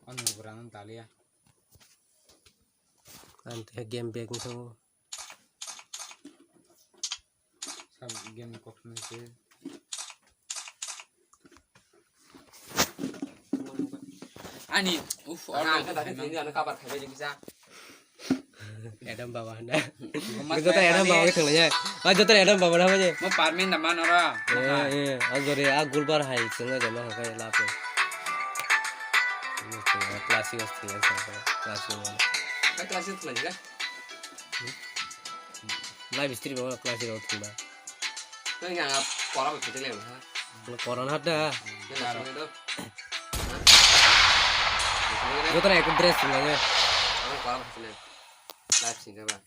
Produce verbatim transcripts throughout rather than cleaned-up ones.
Ani bwrano daliya. Ang tei game back ni tongo. Sab game ni kothoma se. Ani, uf, order ang khe tadi thaimani. Thini ano cover khaibai di kisa. Adam Baba hwnda. Mas joto Adam Baba khe thanglainai. Ah, joto Adam Baba na hwnba je. Mo parmin na man ora. Eh, eh, ah, jore, ah, gulbar hai, chwng na jama hai, lap. Classic, classic. Classic. Live stream o classic o thangba. Tei yang pora bai khete le ha. Pora na da. Joto na ek dress thanglainai. Pora bai khete le. Live sing ba.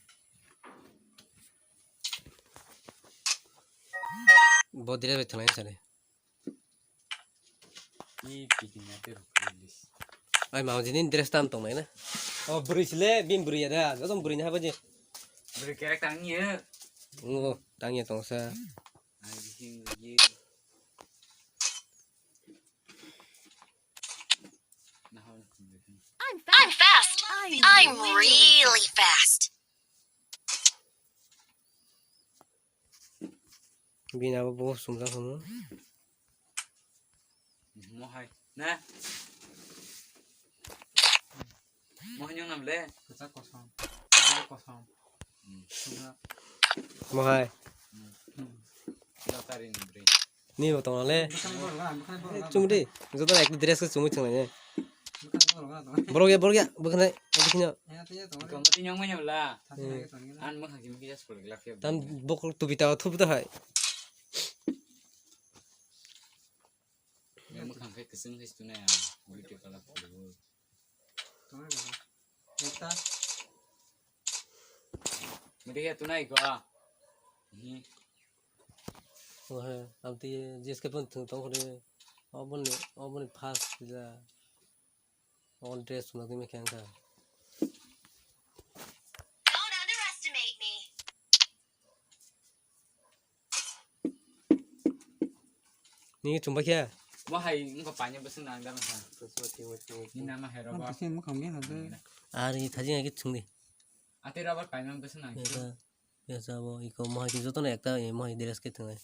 Bo dress bai thanglainai sale. Ni picking na te ruk release. Ai, mau jini dress tam tong nai na. Oh, bwrwi sile, bini bwrwi ya da. Joto bwrwi ni haba je. Bwrwi kerek tang ye. Ngo, tang ye tong sa. Ai, bisi ye. I'm fast. I'm really fast. Bini abo bo sumjak hwnwi. Mohai. Na. Mohai nyong nam le. Kwchak kosom. Kwchak kosom. Hmm. Sumjak. Mohai. Hmm. Lottery ni bwrwi. Ni bo tong le. Bwkhani borok, bwkhani borok. Chumdi. Joto ek dress ko chumui thang le. Borok ya, borok ya, bwkhani, bwkhani. Gomati nyong manya bla. An mwkhang kimi kisa suli glak ya. Tam bok tu bita thu bita hai. Yang mwkhang kai keseng hai tu na ya. Beauty color. Eta. Mede ya tu na iko ah. Hi. Ohe, abdi J S K pun thung tong khore. Oboni, oboni fast ja. On dress sumna tumi khe wngkha. Don't underestimate me. Nini chumba khe? Bo hai wngkha paina bwswk nang dana sa. Nini nama hai roba. Ang tisi mukhang ni hade. Ari thajing agi chungdi. Ate roba paina bwswk nang. Yasa, yasa bo iko mohai ki jotono ekta mohai dress khe thwngai.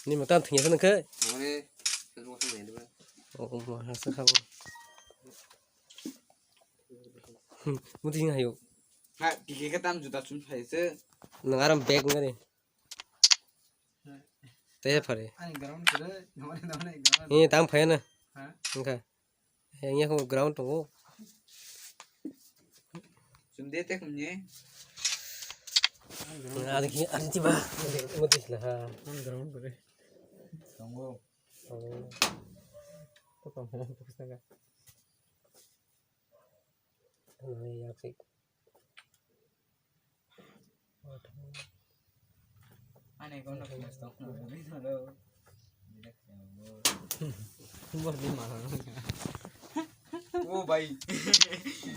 Ni mata thwngya nang khe? Mane, Facebook se nai diba? O, o, mo hasa khabo. Hmm, muti sing hayo. Ha, kike ka tam juta chum phai se. Nang aram bag ngari. Te phare. Ani ground kore, nore, nore, ground. Ni tam phai na. Ha? Engkha. Yang ya ko ground tongo. Chum de te kumne. Ada ki, ada tiba. Muti sila ha. An ground kore. Tongo. Tongo. Ko tongo, ko sanga. Ano ya sik. Ani kono kono stop na ni no. Bo di ma. O bhai.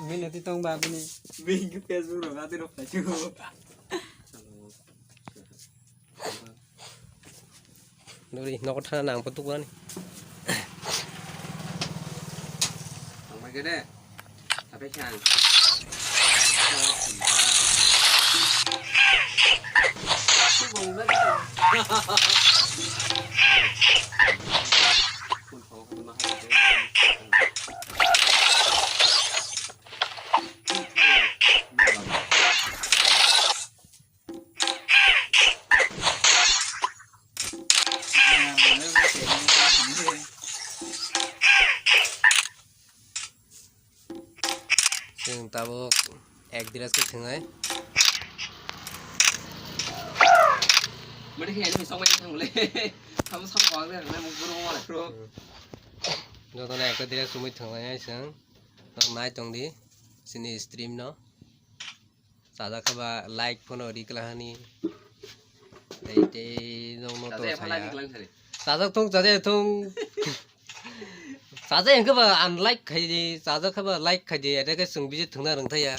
Minati tong ba bini. Bini Facebook ro gati ro phachu. Dori, nogo thana nang pa tukurani. Ang bai kede. Tapi khan. Chwng tabuk ek dress khe thwngnai. Mani khe ani song bai thang le. Tamo sabo bang le, mo boro mo le, bro. Jotono ekta dress chumui thwngnai chwng. Nai tong di, chini stream no. Chajak khe ba like phano ri kwlahani. Tei tei nong no to chajak saya. Chajak thung, chajak thung. Chajak hwnkhe ba unlike khai di, chajak khe ba like khai di, ete khe chwng biji thwngna rwng thaya.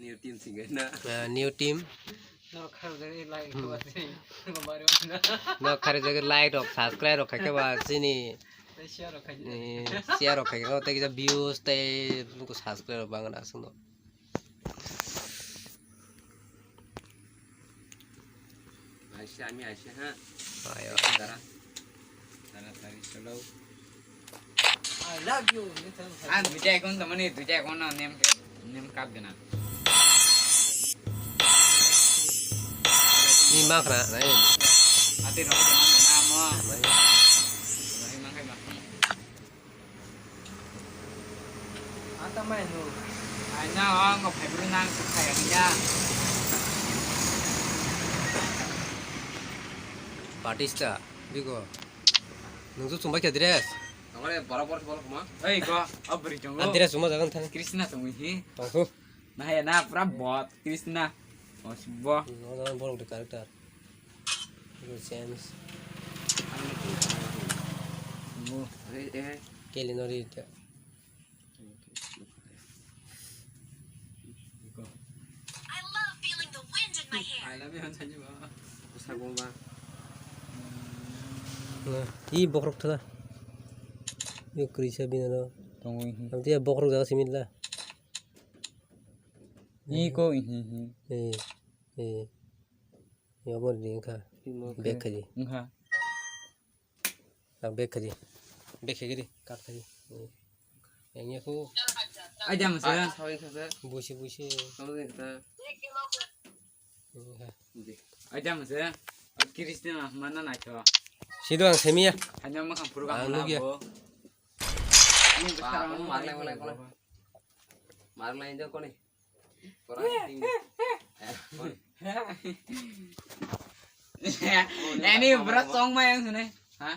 New team sing na. Eh, new team. Norok kharjagwi like Hmm. rwma sini. Norok kharjagwi like rok, subscribe rok khaikhe ba sini, Tei share rok khaidi. eh, share rok khaikhe tei kisa views tei subscribe rok bangna aswkno. Aisha, ami Aisha, ha? Ayo. Dara. Dara, dara, solo. I love you. Ang duita account tongmani, duita account no name, name kap dena. Ni makna, nai. Ati no, namo. Nai. Nai, makai, makai. Ata mai no. Ai na, ang ko phai bru nang su khai ang ya. Batista, bigo. Nung su chumbai khe dress. Tongole borok borok borok ma. Ei go, abri jongo. Dress chuma jagan thang. Krishna tongwi hi. Tongkhu. Na ya na pura bot Krishna. Osbo. No jagan borok de character. James. Mo. Eh, eh. Kelly no ri. I love feeling the wind in my hair. I love you, Anthony, ba. Usa gumba. Na, i bokrok thada. Yo krisa binaro. Tongwi hi. Amtiya bokrok jaga simit la. I ko hi hi. Eh, eh. Yo mo ri kha. Imo Bek khe. Khaji. Wngkha. Ang bag khaji. Bag khaji ri, cut khaji. Yang ya ko. Aja masa. Busi busi. Aja masa. Kristina mana nacho. Sido ang semia. Hanya makan puru Ang kamu lagi ya. Nabo. Ini besar Marlai, marlai, marlai. Marlai itu kau nih. Ani bro song ma yang sune. Ha?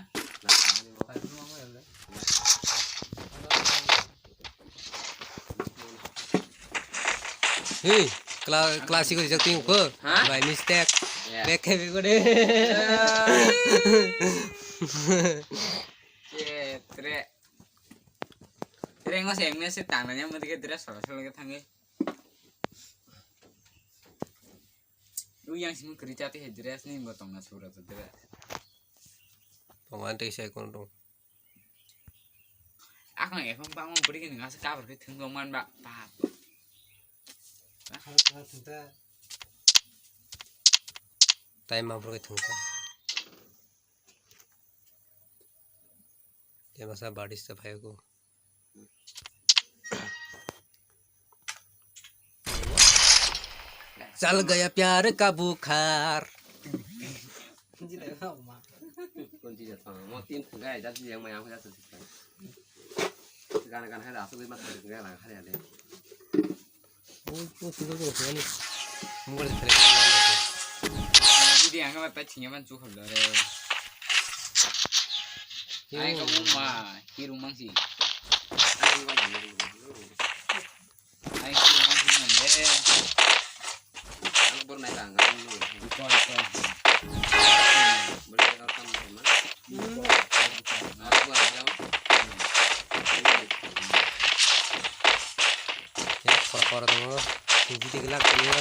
Hey, kla classic rijak ting ko. Ha? By mistake. Yeah. Bek khe bego de. Che, tre. Tre ngo se mese tana nya mo dike dress solo solo ke thangi. Ui yang simi kwrwi chati hai dress ni bo tongna sura to dress. Tongan tei sai kono tong. Akon ekhon bangma bwrwi ni ngasa kabur khe thwng tong man ba pap. Tai ma bwrwi thwng ta. Te masa Batista phai ko. चल गया प्यार का बुखार। Kon ti jatang, mo tin thang gai, jat yang mayang gai jat. Gana gana hai asal lima thang gai lang hai ale. Mobile se kare. Video ang ba pa chingya man chu khol re. Ai ko ma, hiru mang si. Ai hiru mang si man le. Ang bor nai lang ang. Iko iko. Bor nai lang ang. Kora kora tongo. Jiti gelak tongo.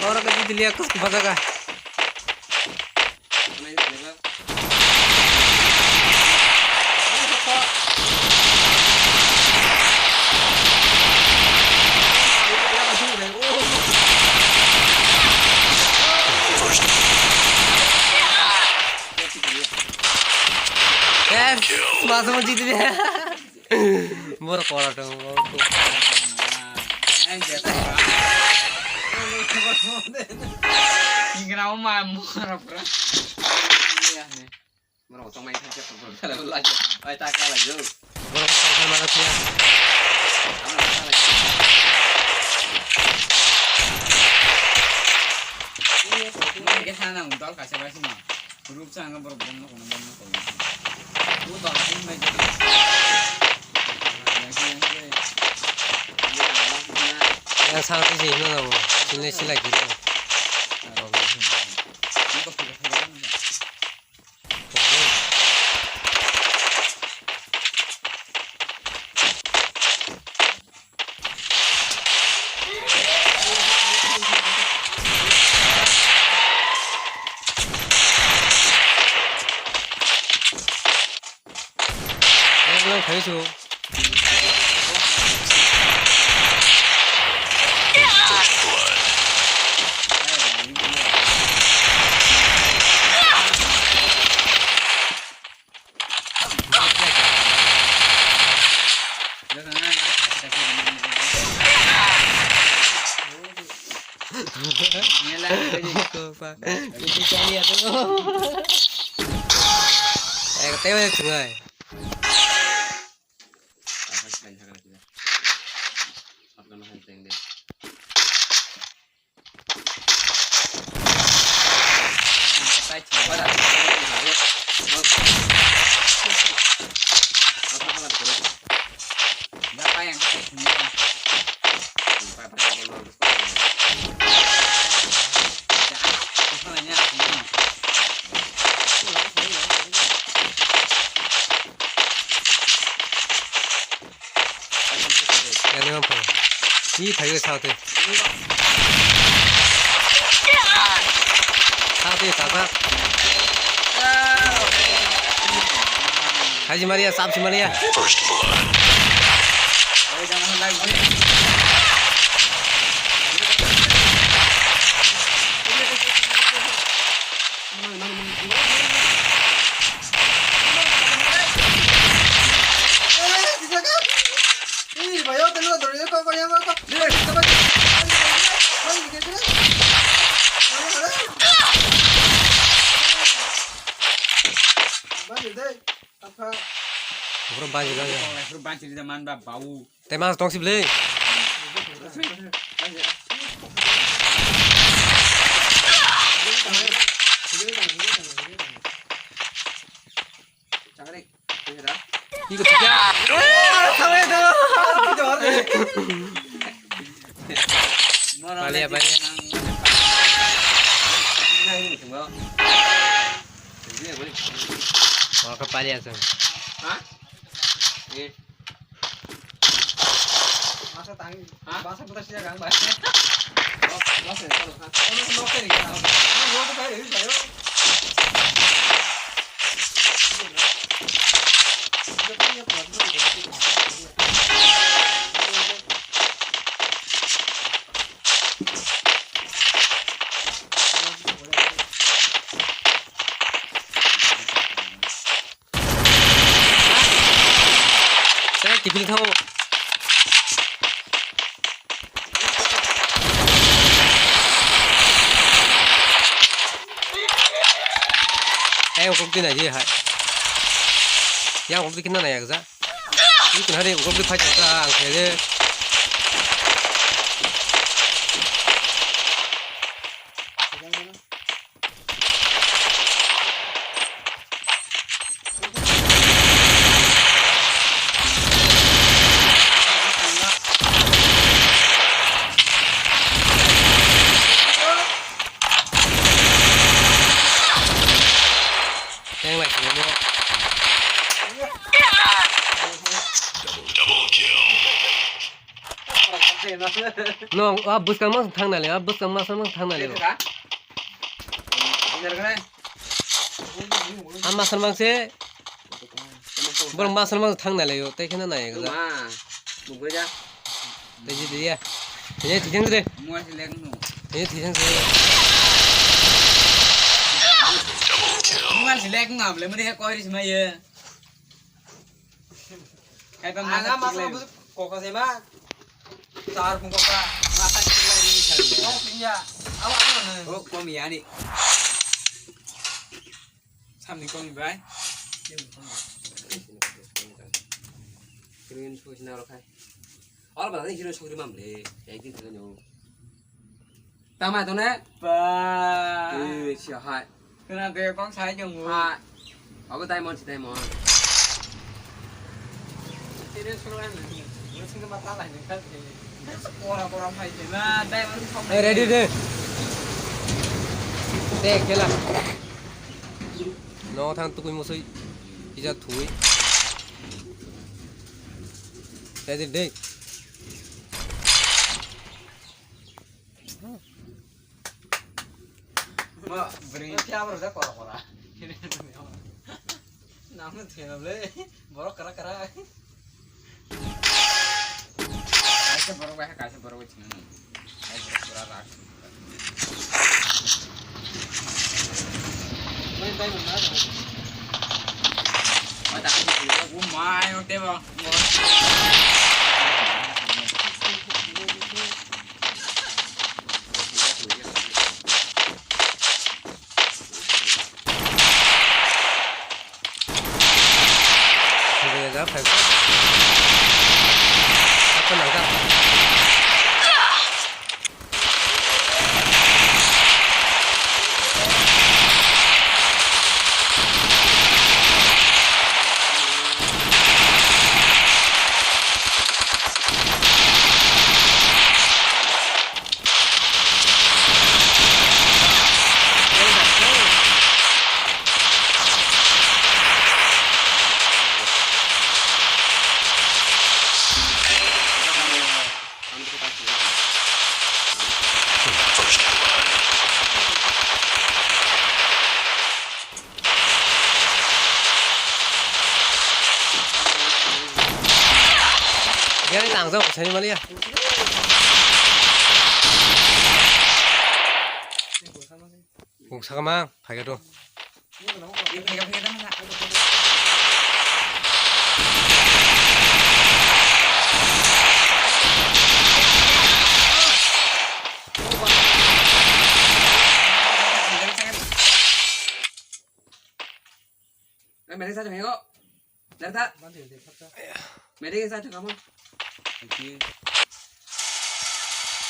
Oro ke jiti liya kus kupajaga. Yes, masa mo jiti liya. Boro kora tongo. Ingra o ma mora pura. Boro tong mai thang khe boro kala la. Ai ta kala jo. Boro kala ma la pia. Ini ke sana undal kaca basi ma. Group sa ang borok bomno kono bomno kono. Bu ba tin mai jodi. Yang ke yang ke. Yang sa ti si no no. Sini sila gitu. Ini kok tidak tidak. Thaisu. Ko pa. Ko pa. Ko pa. Eh, ko pa. Yani mampu. Ni thayo sao te. Sao te, sao sao. Haji Maria, Samsi Maria. First blood. Bro, banjir, banjir. Bro, banjir, man ba, bau. Tei mas tong sibli. Iko tiga. Palia, palia. Oke, palia, sir. Hah? Eh. Masa tangi. Hah? Masa putar siya kang, Bhai. Oh, masa ya, kalau kan. Ono no kari ya. Ono no kari ya, Bhai. Tei kiphil thango. Tei ukulti nai di hai. Yang ukulti kina nai yakja. Ini kena hari ukulti phai thangka ang khe. Teng lai sini mo. No, ah, bwskang mang thang nai le, ah, bwskang masa mang thang nai le. Ah, masa mang se. Borok masa mang thang nai le, tei kheno nai ga. Tei ji dia. Tei ji thang de. Tei ji thang de. Mobile select no able mari ko ris mai. Kaipa masa masa bus kokha sema. Tar phung kokha. Masa siklai ni sari. Kok sinya. Awa awa ne. Oh, kom yani. Samni kom bai. Krim susi na rokhai. Al bala ni hero sokri mamle. Ekdin thangno. Tama tone? Ba. Eh, si hai. Kena de kong sai jong mu. Hai. Abo diamond si diamond. Tene solo em. Sing ma ta lai ne ka. Kora kora phai je. Na diamond sok. Eh, ready de. De kela. No thang tukui musui. Ija thui. Ready de. Ma, bring. Kya bar da kora kora. Nang thena le, borok kara kara. Kaisa borok bai, kaisa borok bai thina. Ai borok pura rak. Bai bai mana. Mata, oh my, ote ba. Phaibaijak, phaibaijak. Hakhe nangkha. Gari tang jao, sani maliya. Kung sakama, phaikha to. Meri sa thang ego. Dar ta. Meri sa thang kamu.